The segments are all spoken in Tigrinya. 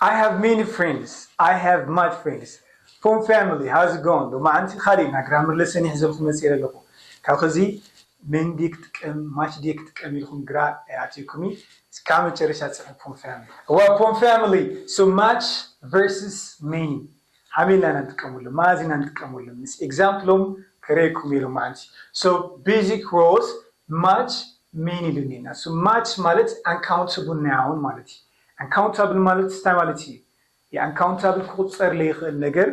I have many friends. I have much friends. From family, how's it going? ሎማዓንቲ ካሊእ ናይ ግራመር ለሰን ይሕዘልኩም መፅእ ኣለኹ። ካብ ኸዚ ሜን ድየ ክጥቀም ማች ድየ ክጥቀም ኢልኩም ግራ ኣይኣትየኩም እዩ። እስካብ መጨረሻ ፅሑ። From family እዋ፣ from family። So much versus many ሓሜልና ኢና ንጥቀመሉ፣ ማዝ ኢና ንጥቀመሉ። ምስ ኤግዛምፕሎም ከረየኩም ኢሉ ማዓንቲ። So basic rules, much many ኢሉኒ ኢና። So much ማለት uncountable noun ማለት እዩ። Uncountable ማለት እንታይ ማለት እዩ? የ uncountable ክቁፀር ለይኽእል ነገር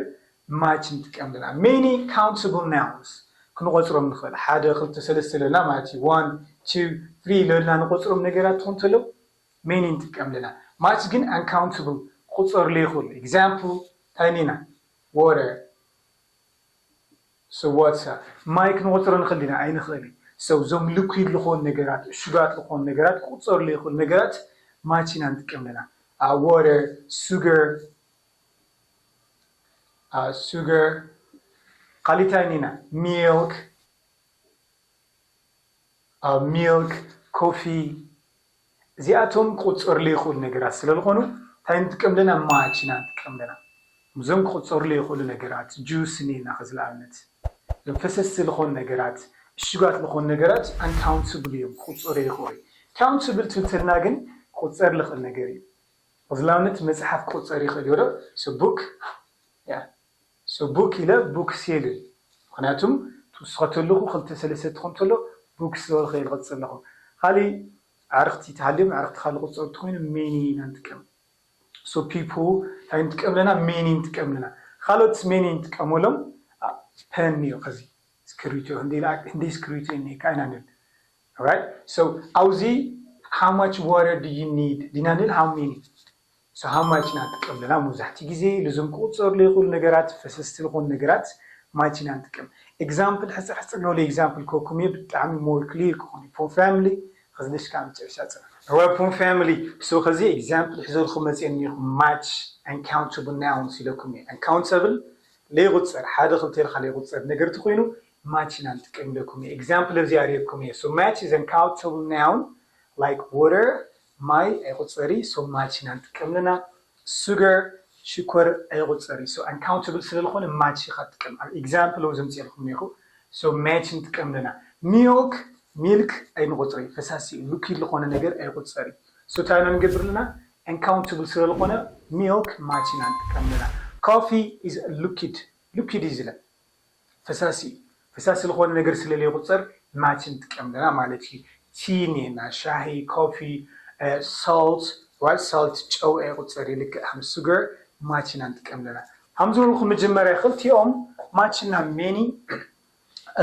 ማች ንጥቀም ኣለና። Many countable nouns ክንቆፅሮም ንኽእል፣ ሓደ ክልተ ሰለስተ ኣለና ማለት እዩ። One, two, three ለልና ንቆፅሮም ነገራት ትኾን ተለው ሜኒ ንጥቀም ኣለና። ማች ግን uncountable ክቁፀር ለይኽእል። Example እንታይ እኒና? Water። So what's ማይ ክንቆፅሮ ንኽእል ኢና? ኣይንኽእል። So እዞም ሊኩዊድ ዝኾኑ ነገራት፣ እሹጋት ዝኾኑ ነገራት ክቁፀሩ ለይኽእሉ ነገራት ማች ኢና ንጥቀም ኣለና። Water, sugar, sugar። ካሊእ እንታይ እኒና? Milk, milk, coffee። እዚኣቶም ክቁፀሩ ለይኽእሉ ነገራት ስለዝኾኑ እንታይ ንጥቀም ኣለና? ማች ኢና ንጥቀም ኣለና። እዞም ክቁፀሩ ለይኽእሉ ነገራት ጁስ እኒና፣ ኸዚ ንኣብነት እዞም ፈሰስቲ ዝኾኑ ነገራት፣ እሹጋት ዝኾኑ ነገራት uncountable እዮም፣ ክቁፀሩ ይኽእሉ። Countable ትብል ተለና ግን ክቁፀር ልኽእል ነገር እዩ። ኸዚ ንኣብነት መፅሓፍ ክቁፀር ይኽእል እዩ ዶ? So book፣ yeah። So book ኢለ ቡክስ የልን። ምኽንያቱም ትውስኸ ተለኹ ክልተ ሰለስተ ትኾን ተሎ ቡክስ ዝበልኸ ይልቕፅ ኣለኹ። ካሊእ ኣዕርኽቲ ተሃልዮም ኣዕርኽቲ ካልእ ቁፀሩ ተኾይኑ ሜኒ ኢና ንጥቀም። So people እንታይ ንጥቀም ኣለና? ሜኒ ንጥቀም ኣለና። ካልኦት ሜኒ ንጥቀመሎም ፐን እዩ። ኸዚ እስክሪብቶ፣ ህንደይ እስክሪብቶ እኒካ ኢና ንብል። Alright? So ኣብዚ how much water do you need ዲና ንብል? How many? So how much ኢና ንጥቀም ኣለና? መብዛሕትኡ ግዜ ልዞም ክቁፀሩ ለይኽእሉ ነገራት፣ ፈሰስቲ ዝኾኑ ነገራት ማች ኢና ንጥቀም። Example ሕፅር ሕፅር ዝበሉ example ክህበኩም እየ፣ ብጣዕሚ more clear ክኾን እዩ። From family ኸዚ እስካብ መጨረሻ ፅናሕ። From family። So ኸዚ example ሒዘልኩም መፅእ እኒኹ፣ ማች uncountable nouns ኢለኩም እየ። Uncountable ለይቁፀር፣ ሓደ ክልተ ኢልካ ለይቁፀር ነገር ተኾይኑ ማች ኢና ንጥቀም ኢለኩም እየ። Example ኣብዚ ኣርእየኩም እየ። So match is uncountable noun like water፣ ማይ ኣይቁፀር እዩ። So ማች ኢና ንጥቀም ኣለና። Sugar ሽኮር ኣይቁፀር እዩ። So uncountable ስለዝኾነ ማች ኢኻ ትጥቀም። ኣብ example ዘምፅኤልኩም እኒኹ። So ማች ንጥቀም ኣለና። Milk ሚልክ ኣይንቆፅር እዩ። ፈሳሲ እዩ። ሊኩዊድ ዝኾነ ነገር ኣይቁፀር እዩ። So እንታይ ኢና ንገብር ኣለና? Uncountable ስለዝኾነ ሚልክ ማች ኢና ንጥቀም ኣለና። Coffee is liquid፣ ሊኩዊድ እዩ ዝለ ፈሳሲ እዩ። ፈሳሲ ዝኾነ ነገር ስለ ለይቁፀር ማች ንጥቀም ኣለና ማለት እዩ። ቲ እኒኤና፣ ሻሂ፣ ኮፊ፣ salt፣ right? Salt ጨው ኣይቁፀር እዩ። ልክዕ ከም sugar ማች ኢና ንጥቀም ኣለና። ከም ዝበልኩ መጀመርያ ክልቲኦም ማች እና ሜኒ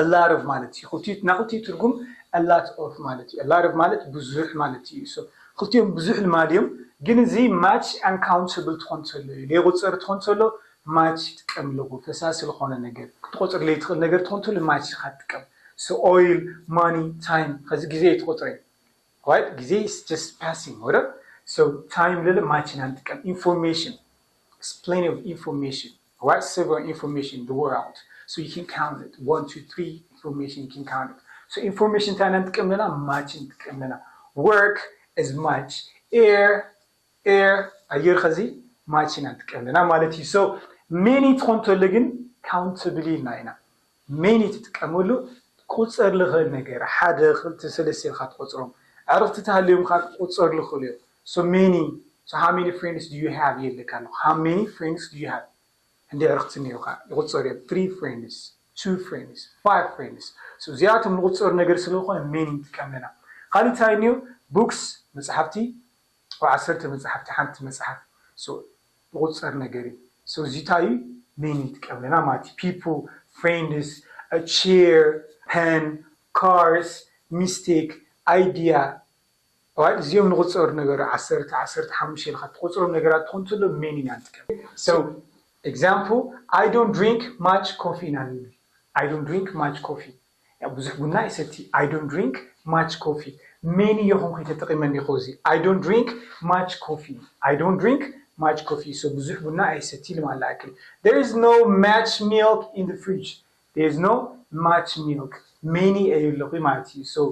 a lot of ማለት እዩ። ክልቲኡ፣ ናይ ክልቲኡ ትርጉም a lot of ማለት እዩ። A lot of ማለት ብዙሕ ማለት እዩ። So ክልቲኦም ብዙሕ ልማድ እዮም፣ ግን እዚ ማች uncountable ትኾን ተሎ እዩ፣ ለይቁፀር ትኾን ተሎ ማች ይጥቀም ኣለኹ። ፈሳሲ ዝኾነ ነገር፣ ክትቆፅር ለይትኽእል ነገር ትኾን ተሎ ማች ኢኻ ትጥቀም። So oil፣ money፣ time፣ ኸዚ ግዜ ኣይትቆፅር እዩ። Right? ግዜ is just passing፣ ወረ? So time ልለ ማች ኢና ንጥቀም። Information፣ it's plenty of information, right? Several information in the world. So you can count it. One, two, three information, you can count it. So information እንታይ ኢና ንጥቀም ኣለና? ማች ንጥቀም ኣለና። Work is much. Air፣ air፣ ኣየር ኸዚ ማች ኢና ንጥቀም ኣለና ማለት እዩ። So ሜኒ ትኾን ተሎ ግን countable ኢልና ኢና። ሜኒ ትጥቀመሉ ክቁፀር ልኽእል ነገር፣ ሓደ፣ ክልተ፣ ሰለስተ ኢልካ ትቆፅሮም። ኣዕርኽቲ ተሃልዮም ከዓ ክቁፀሩ ልኽእሉ እዮም። So ሜኒ፣ so how many friends do you have የለካ ኣለኹ። How many friends do you have? እንዲ ኣዕርኽቲ እኒኦካ ይቁፀሩ እዮም። Three friends, two friends, five friends። So እዚኣቶም ንቁፀሩ ነገር ስለዝኾነ ሜኒ ንጥቀም ኣለና። ካሊእ እንታይ እኒኦ? ቡክስ መፅሓፍቲ፣ ካብ ዓሰርተ መፅሓፍቲ ሓንቲ መፅሓፍ። So ንቁፀር ነገር እዩ። So እዚ እንታይ እዩ? ሜኒ ንጥቀም ኣለና ማለት እዩ። People, friends, a chair, pen, cars, mistake, idea። Right? እዚኦም ንቁፀሩ ነገር ዓሰርተ፣ ዓሰርተ ሓሙሽተ ኢልካ ትቆፅሮም ነገራት ትኾን ተሎ ሜኒ ኢና ንጥቀም። So example, I don't drink much coffee ኢና ንብል። I don't drink much coffee። ያው ብዙሕ ቡና ኣይሰቲ። I don't drink much coffee። ሜኒ የኾንኩ ተጠቂመ እኒኹ እዚ። I don't drink much coffee። I don't drink much coffee። So ብዙሕ ቡና ኣይሰቲ ልማላ ኣክል። There is no much milk in the fridge። There is no much milk። ሜኒ የለኹ ማለት እዩ። So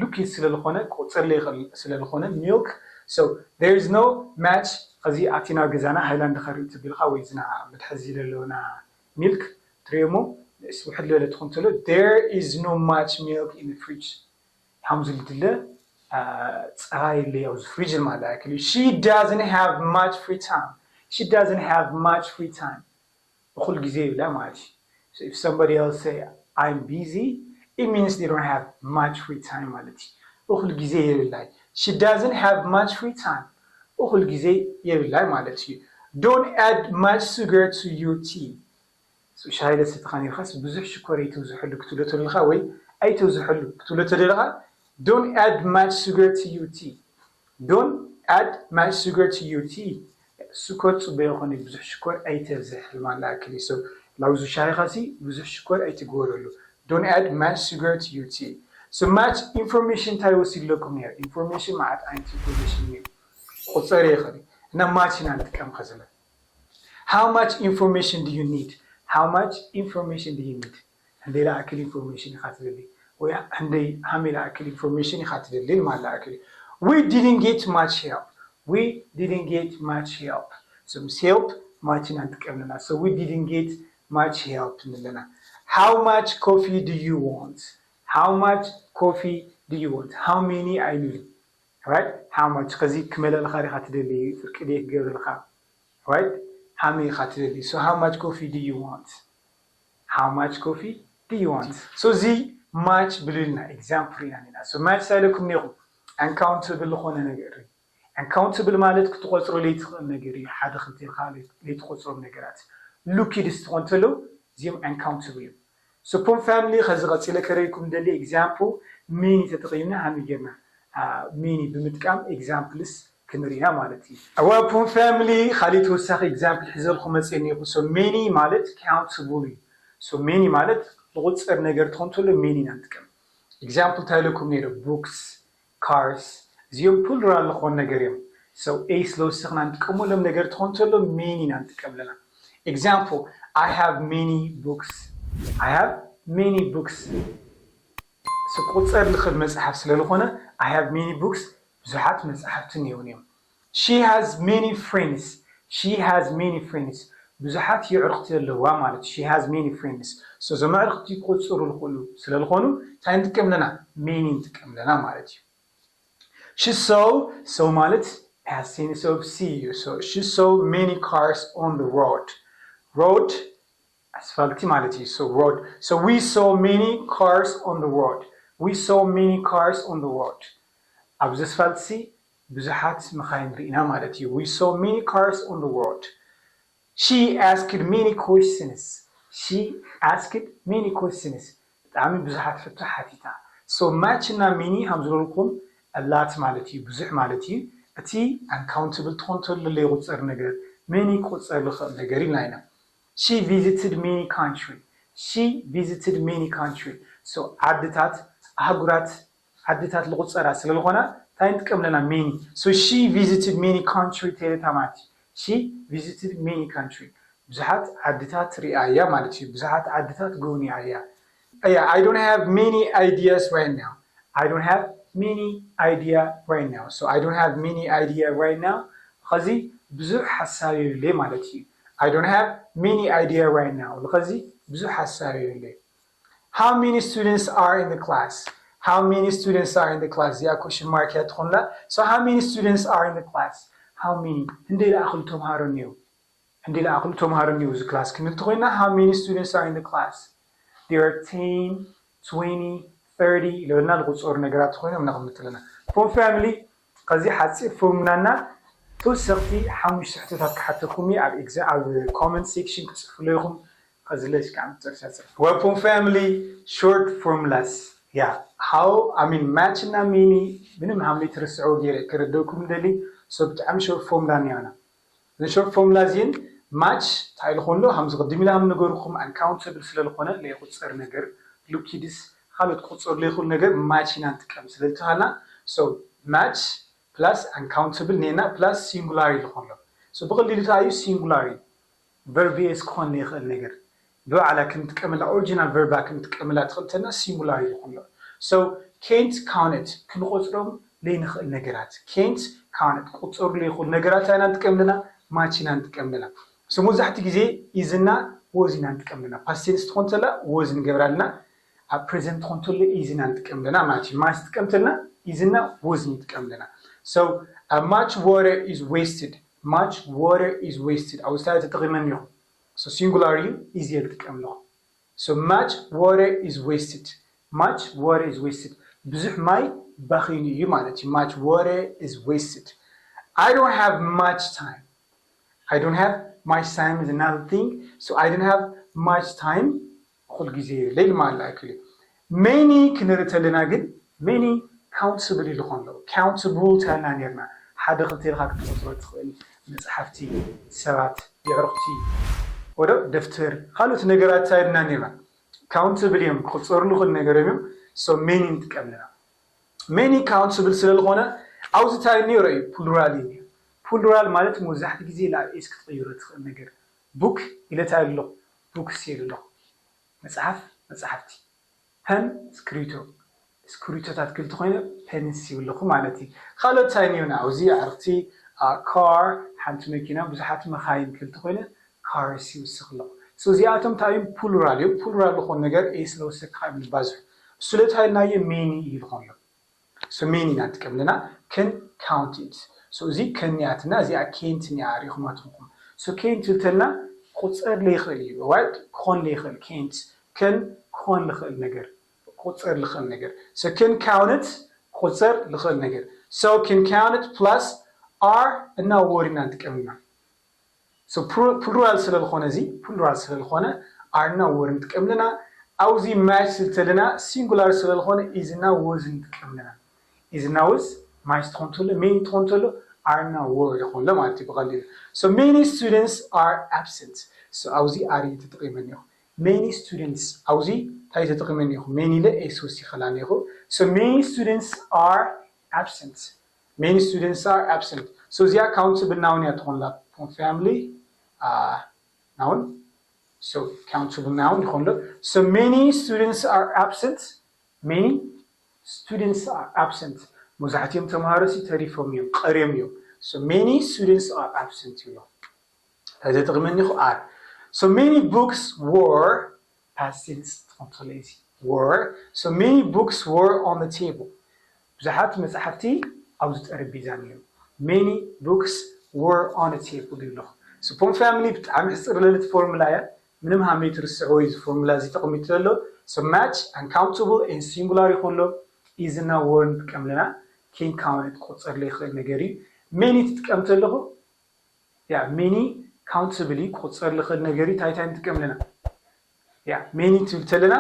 ሊኩዊድ ስለዝኾነ ክቁፀር ለይኽእል ስለዝኾነ ሚልክ። So there is no much እዚ ኣቲና ገዛና ሃይላንድ ከርኢ ትብልካ ወይ ዝና መትሐዚ ዘለውና ሚልክ ትሪሞ ውሕድ ለለ ትኾን ተሎ there is no much milk in the fridge ሓምዚ ልድለ ፀባ የለይ ኣብዚ ፍሪጅ ማለት ያክል she doesn't have much free time she doesn't have much free time እኹል ግዜ ይብላ ማለት እዩ if somebody else say I'm busy it means they don't have much free time ማለት እዩ እኹል ግዜ የብላይ she doesn't have much free time እኹል ግዜ የብላይ ማለት እዩ don't add much sugar to your tea ሻሂ ለሰትኻ ነርካስ ብዙሕ ሽኮር ኣይተብዝሐሉ ክትብሎ ተደለኻ ወይ ኣይተብዝሐሉ ክትብሎ ተደለኻ don't add much sugar to your tea don't add much sugar to your tea ሽኮር ፅቡቅ ይኮነ ብዙሕ ሽኮር ኣይተብዝሕ ማላ ኣክሊ so ላውዙ ሻሂኻ ሲ ብዙሕ ሽኮር ኣይትግበረሉ don't add much sugar to your tea so much information እንታይ ወሲድለኩም ነይሩ information መዓት ዓይነት information እዩ ቁፀር ይኽእል እና much ኢና ንጥቀም ከዝለ How much information do you need? How much information do you need? ህንደይ ለኣክል information ኢኻ ትደሊ ወይ ህንደይ ሃመይ ለኣክል information ኢኻ ትደሊ ማለት ለኣክል We didn't get much help. We didn't get much help. So ምስ help much ኢና ንጥቀም ኣለና. So we didn't get much help ንለና. How much coffee do you want? How much coffee do you want? How many I mean. Right? How much ከዚ ክመለልኻ ዲኻ ትደሊ ፍርቂ ደይ ክገብርልካ right ሃመይ ኢኻ ትደሊ so how much coffee do you want how much coffee do you want so እዚ much ብልልና example ኢና ኒና so much ሳይለኩም ኔኹም uncountable ዝኾነ ነገር እዩ uncountable ማለት ክትቆፅሮ ለይትኽእል ነገር እዩ ሓደ ክልተ ኢልካ ለይትቆፅሮም ነገራት liquids ትኾን ተለው እዚኦም uncountable እዮም So Pum family ከዚ ቀፂለ ከረይኩም ደሊ example many ተጠቂምና ሃመይ ጌርና many ብምጥቃም examples ክንርኢና ማለት እዩ። እዋ Pum family ካሊእ ተወሳኺ example ሒዘልኩም መፅእ እኒኹ so many ማለት countable እዩ so many ማለት ዝቁፀር ነገር ትኾን ተሎ many ኢና ንጥቀም example እንታይ ኢለኩም ነይረ books cars እዚኦም plural ዝኾን ነገር እዮም so a ስለወሰኽና ንጥቀመሎም ነገር ትኾን ተሎ many ኢና ንጥቀም ኣለና example I have many books I have many books so ክቁፀር ዝኽእል መፅሓፍ ስለ ዝኾነ I have many books ብዙሓት መፅሓፍቲ እኒኦን እዮም she has many friends she has many friends ብዙሓት የዕርኽቲ ኣለዋ ማለት she has many friends so እዞም ኣዕርኽቲ ክቁፅሩ ዝኽእሉ ስለ ዝኾኑ እንታይ ንጥቀም ኣለና many ንጥቀም ኣለና ማለት እዩ she saw saw ማለት past tense of see so she saw many cars on the road road ኣስፋልቲ ማለት እዩ so road so we saw many cars on the road we saw many cars on the road ኣብዚ ኣስፋልቲ ብዙሓት መኻይን ርኢና ማለት እዩ we saw many cars on the road she asked many questions she asked many questions ብጣዕሚ ብዙሓት ሕቶ ሓቲታ so much እና many ከም ዝበልኩም a lot ማለት እዩ ብዙሕ ማለት እዩ እቲ uncountable ትኾን ተሎ ለይቁፀር ነገር many ክቁፀር ዝኽእል ነገር ኢልና ኢና she visited many country she visited many country so ዓድታት ኣህጉራት ዓድታት ዝቁፀራ ስለ ዝኾና እንታይ ንጥቀም ኣለና many so she visited many country ተይለታ ማለት እዩ she visited many country ብዙሓት ዓድታት ሪኣያ ማለት እዩ ብዙሓት ዓድታት ጎብኒኣያ yeah I don't have many ideas right now I don't have many idea right now so I don't have many idea right now ኸዚ ብዙሕ ሓሳብ የብለይ ማለት እዩ I don't have many idea right now ኸዚ ብዙሕ ሓሳብ የብለይ How many students are in the class? How many students are in the class? እዚኣ question mark እያ ትኾንላ so how many students are in the class? How many ህንደይ ለኣኽሉ ተምሃሮ እኒው ህንደይ ለኣኽሉ ተምሃሮ እኒው እዚ class ክንብል ተኾይና how many students are in the class? There are ten, twenty, thirty ኢለበልና ዝቁፀሩ ነገራት ኮይኖም ነቕምጥ ኣለና Pum family ከዚ ሓፂር formula እና ተወሰኽቲ ሓሙሽተ ሕቶታት ክሓተኩም እዩ ኣብ comment section ክፅሕፍሎ ኢኹም ከዚ ለሽ ከዓ መጨረሻ ፅርፍ Pum family short formulas yeah how I mean much እና many ምንም ሃምሊ ትርስዕዎ ገይረ ክረደኩም ደሊ so ብጣዕሚ short formula እኒኦና እዚ short formula እዚን much እንታይ ዝኾንሎ ከምዚ ቅድም ኢላ ከም ነገርኩም uncountable ስለ ዝኾነ ለይቁፀር ነገር liquids ካልኦት ክቁፀሩ ለይኽእሉ ነገር much ኢና ንጥቀም ስለ ዝተባሃልና so much plus uncountable ኔና plus singular ዝኾንሎ so ብቐሊሉ እንታይ እዩ singular እዩ verb is ክኾን ይኽእል ነገር ብባዕላ ክንጥቀመላ original verb ኣ ክንጥቀመላ ትኽእል ተና singular ዝኾንሎ so can't count it ክንቆፅሮም ለይንኽእል ነገራት። Can't፣ couldn't፣ ክቁፀሩ ለይኽእሉ ነገራት ኢና ንጥቀም ኣለና፣ much ኢና ንጥቀም ኣለና። So መብዛሕትኡ ግዜ is እና was ኢና ንጥቀም ኣለና። Past tense ትኾን ተላ was ንገብራ ኣለና። ኣብ present ትኾን ተሎ is ኢና ንጥቀም ኣለና ማለት እዩ። Much ትጥቀም ተልና is እና was ንጥቀም ኣለና። So uh, much water is wasted. Much water is wasted. ኣብዚ ተጠቒመ ኣለኹ። So singular እዩ፣ is እየ ዝጥቀም ኣለኹ። So much water is wasted. Much water is wasted. ብዙሕ ማይ ባኺኑ እዩ ማለት እዩ። Much water is wasted. I don't have much time. I don't have much time is another thing. So I don't have much time. ኩል ግዜ የብለይ ማለት ኣይክእል እዩ። Many ክንርኢ ተለና ግን many countable ኢሉ ኾን ኣለዎ። Countable ተልና ነርና ሓደ ክልተ ኢልካ ክትቆፅሮ ትኽእል፣ መፅሓፍቲ፣ ሰባት፣ የዕሩኽቲ፣ ወደ ደፍተር፣ ካልኦት ነገራት ታይልና ነርና። Countable እዮም፣ ክቁፀሩ ልኽእል ነገር እዮም። So many ንጥቀም ኣለና። Many countable ስለ ዝኾነ ኣብዚ ታይ ነይሩ እዩ? Plural እዩ። Plural ማለት መብዛሕትኡ ግዜ ላብ ኤስ ክትቕይሮ ትኽእል ነገር። Book ኢለ ታይ ኣለኹ? Books ኢለ ኣለኹ። መፅሓፍ፣ መፅሓፍቲ። Pen፣ እስክሪብቶ። እስክሪብቶታት ክልተ ኮይነ pens ይብለኹ ማለት እዩ። ካልኦት ታይ ነይሩና ኣብዚ? ኣዕርኽቲ፣ car፣ ሓንቲ መኪና፣ ብዙሓት መኻይን ክልተ ኮይነ cars ይውስኽ ኣለኹ። So እዚኣቶም ታይ እዮም? Plural እዮም። Plural ዝኾኑ ነገር ኤስ ስለወሰካ እዮም ንባዝሑ። ስለታይ ኢልናዮ? Many ይልኾን እዮም። So many ኢና ንጥቀም ኣለና። Can count it። So እዚ can እያትና፣ እዚኣ can't እያ ኣሪኹማ ትንኩም። So can't ትብል ተልና ክቁፀር ለይኽእል እዩ። Right? ክኾን ለይኽእል can't። Can ክኾን ልኽእል ነገር፣ ክቁፀር ልኽእል ነገር። So can count it ክቁፀር ልኽእል ነገር። So can count it plus are እና were ኢና ንጥቀም ኣለና። So plural ስለ ዝኾነ፣ እዚ plural ስለ ዝኾነ are እና were ንጥቀም ኣለና። ኣብዚ much ስለ ተለና singular ስለ ዝኾነ is እና was ንጥቀም ኣለና። Is እና was፣ much ትኾን ተሎ፣ many ትኾን ተሎ፣ are እና were ይኾን ኣሎ ማለት እዩ ብቐሊሉ። So many students are absent። So ኣብዚ are ተጠቒመ ኣለኹ። Many students፣ ኣብዚ ታይ ተጠቒመ ኣለኹ? Many ኢለ ኤስ ወሲኸላ ኣለኹ። So many students are absent. Many students are absent. So እዚኣ countable noun እያ ትኾንላ። From family uh, noun። So countable noun ይኾንሎ። So many students are absent. Many students are absent. መብዛሕትኦም ተምሃሮ ሲ ተሪፎም እዮም፣ ቀርዮም እዮም። So many students are absent ይብሎ። ተጠቒመ ኣለኹ are። So many books were፣ past tense ትኾን ተሎ እዚ were። So many books were on the table. ብዙሓት መጽሓፍቲ ኣብዚ ጠረጴዛ ነይሩ። Many books were on the table ይብለኹ። So from family ብጣዕሚ ሕጽር ለልት ፎርሙላ እያ። ምንም ሃመይ ትርስዕዎ እዩ እዚ ፎርሙላ እዚ ተቐሚጡ ዘሎ። So much፣ uncountable and singular ይኾን ኣሎ። Is እና were ንጥቀም ኣለና። Can count ክቁጸር ለይኽእል ነገር እዩ። Many ትጥቀም ተለኹ ያ many countable ክቁፀር ልኽእል ነገር እዩ። ታይ ታይ ንጥቀም ኣለና? ያ many ትብል ተለና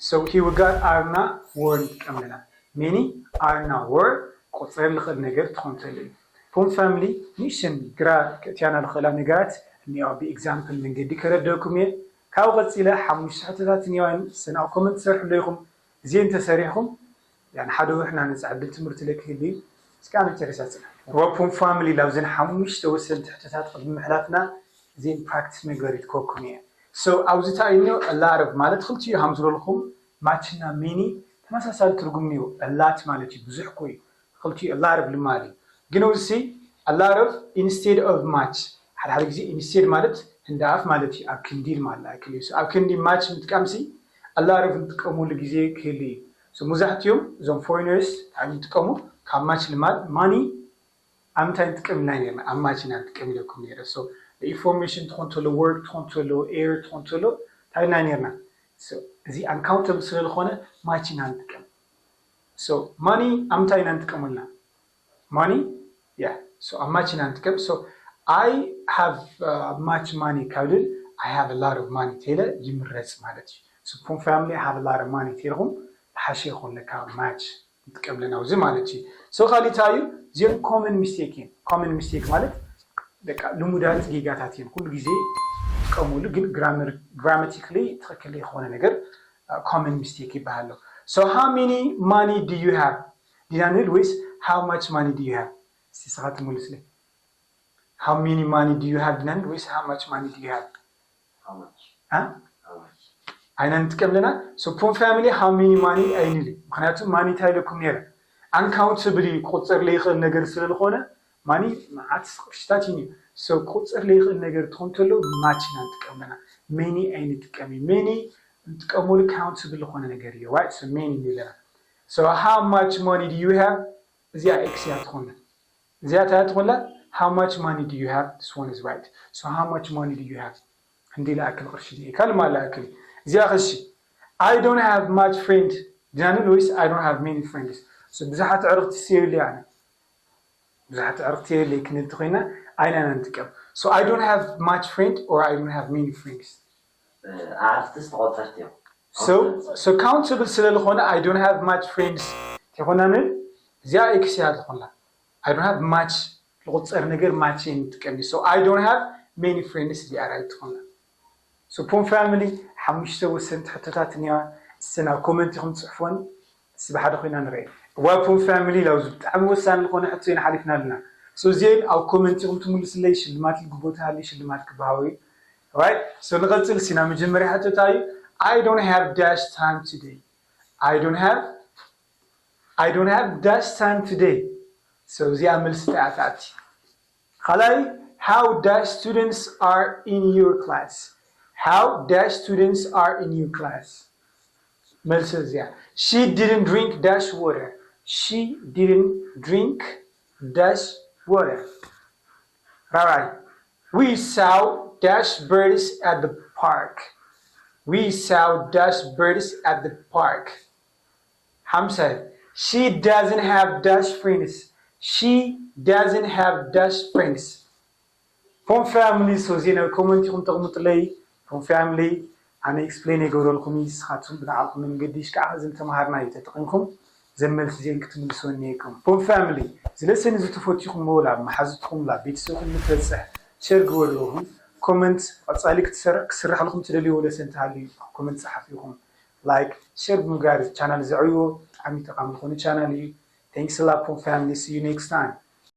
so here we got are እና were ንጥቀም ኣለና። Many are እና were ክቁፀር ልኽእል ነገር ትኾን ተሎ እዩ። From family ንእሽተን ግራ ከእትያና ልኽእላ ነገራት እኒኦ ብኤግዛምፕል መንገዲ ከረደኩም እየ። ካብኡ ቀፂለ ሓሙሽተ ሕቶታት እኒኦ እሰን ኣብ ኮመንት ትሰርሕሉ ኢኹም። እዚአን ተሰሪሕኹም ያን ሓደ ወርሕና ነፃ ዕድል ትምህርቲ ለክህሊ እስካብ መጨረሻ ፅና። From family ላብዘን ሓሙሽተ ወሰንቲ ሕቶታት ቅድሚ ምሕላፍና እዚን ፕራክቲስ መግበሪ ትከኩም እየ። So ኣብዚ እንታይ እዩ a lot of ማለት ክልቲኡ ሃምዝበልኩም much እና many ተመሳሳሊ ትርጉም እኒኦ። A lot ማለት እዩ ብዙሕ እኮ እዩ። ክልቲኡ a lot of ልማድ እዩ። ግን ኣብዚ a lot of instead of much ሓደ ሓደ ግዜ instead ማለት ህንዳኣፍ ማለት እዩ። ኣብ ክንዲ ማለት ኣይክል እዩ። ኣብ ክንዲ much ምጥቃምሲ a lot of ንጥቀመሉ ግዜ ክህሉ እዩ። So መብዛሕትኦም እዞም foreigners እንታይ ይጥቀሙ? ካብ much ልማድ money ኣብ ምንታይ ንጥቀም ኢና ነርና? ኣብ much ኢና ንጥቀም ኢለኩም ነይረ። So information ትኾን ተሎ፣ work ትኾን ተሎ፣ air ትኾን ተሎ እንታይ ኢልና ነርና? So እዚ uncountable ስለ ዝኾነ much ኢና ንጥቀም። So money ኣብ ምንታይ ኢና ንጥቀመልና? Money yeah so ኣብ much ኢና ንጥቀም። So I have uh, much money ካብ ልብል I have a lot of money ተይለ ይምረፅ ማለት እዩ። So from family I have a lot of money ተይልኩም ተሓሸ ይኾን ለካ much ንጥቀም ኣለና ኣብዚ ማለት እዩ። So ካሊእ እንታይ እዩ? እዚኦም common mistake እዮም። Common mistake ማለት በቃ ልሙዳት ጌጋታት እዮም። ኩሉ ግዜ ጥቀሙሉ ግን grammatically ትኽክል ዝኾነ ነገር common mistake ይበሃል ኣሎ። So how many money do you have ዲና ንብል ወይስ how much money do you have? እስቲ ንስኻ ትመልስለይ። How many money do you have ዲና ንብል ወይስ how much money do you have? ኣይና ንጥቀም ኣለና። So from family how many money ኣይንብል ምክንያቱ money እንታይ ኢለኩም ነይረ? Uncountable እዩ፣ ክቁጸር ለይኽእል ነገር ስለ ዝኾነ ማኒ መዓት ቅርሽታት እዩ። So ክቁጸር ለይኽእል ነገር ትኾን ተሎ ማች ኢና ንጥቀም ኣለና። Many ኣይንጥቀም እዩ። Many እንጥቀመሉ countable ዝኾነ ነገር እዩ። Right? So many ንብል ኣለና። So how much money do you have? እዚኣ ኤክስ እያ ትኾን። እዚኣ እንታይ ትኾን? How much money do you have? This one is right. So how much money do you have? ክንዲ ለኣክል ቅርሺ እየ ካልማ ለኣክል እዚኣ ኸሺ I don't have much friend ዲና ንብል ወይስ I don't have many friends? So ብዙሓት ኣዕርኽቲ የብለይ ኣነ። ብዙሓት ኣዕርኽቲ የብለይ ክንብል እንተኾይና ኣይና ኢና ንጥቀም። So I don't have much friend or I don't have many friends? ኣዕርኽትስ ተቖጸርቲ እዮም። So so countable ስለ ዝኾነ I don't have much friends እንተኾና ንብል እዚኣ ኤክስ እያ ዝኾና። I don't have much ልቑጸር ነገር ማች እየ ንጥቀም እዩ። So I don't have many friends እዚኣ ራይት ትኾና። So ፖም ፋሚሊ ሓሙሽተ ወሰንቲ ሕቶታት እኒዋ። እስና ኮመንት ኢኹም ትጽሕፎን እስቲ ብሓደ ኮይና ንርኢ። እዋ ፖም ፋሚሊ ላውዚ ብጣዕሚ ወሳኒ ዝኾነ ሕቶ ኢና ሓሊፍና ኣለና። So እዚኤን ኣብ ኮመንት ኢኹም ትምልስለይ ሽልማት ልግቦ ተሃልዩ ሽልማት ክበሃው እዩ። Right? So ንቐጽል እስቲ ናብ መጀመርያ ሕቶ እንታይ እዩ? I don't have dash time today. I don't have I don't have dash time today. So እዚኣ መልሲ እንታይ እያ ትኣቲ? ካልኣይ how dash students are in your class? How dash students are in your class? መልሲ እዚኣ She didn't drink dash water. She didn't drink dash water. ራብዓይ We saw dash birds at the park. We saw dash birds at the park. ሓምሳይ She doesn't have dash friends. She doesn't have dash friends. ፖም ፋሚሊ so እዚኤን ኣብ ኮመንት ኢኹም ተቕምጥለይ። ፖም ፋሚሊ ኣነ ኤክስፕሌን የገብረልኩም እዩ። ንስኻትኩም ብንዓኹም መንገዲ ሽካዕ እዘን ተምሃርና እዩ ተጠቒምኩም እዘን መልሲ እዚኤን ክትምልስወን እኒኤኩም። ፖም ፋሚሊ እዚ ለሰን እዚ ተፈቲኹም ወላ መሓዙትኩም ላ ቤተሰብኩም ንክበፅሕ ሸር ግበርዎም። ኮመንት ቀፃሊ ክትሰር- ክስራሕልኩም ትደልይዎ ለሰን እንተሃልዩ ኮመንት ፀሓፉ ኢኹም። ላይክ ሸር ብምግባር እዚ ቻናል ዘዕብዎ ብጣዕሚ ጠቓሚ ዝኾነ ቻናል እዩ። Thanks a lot ፖም ፋሚሊ see you next time.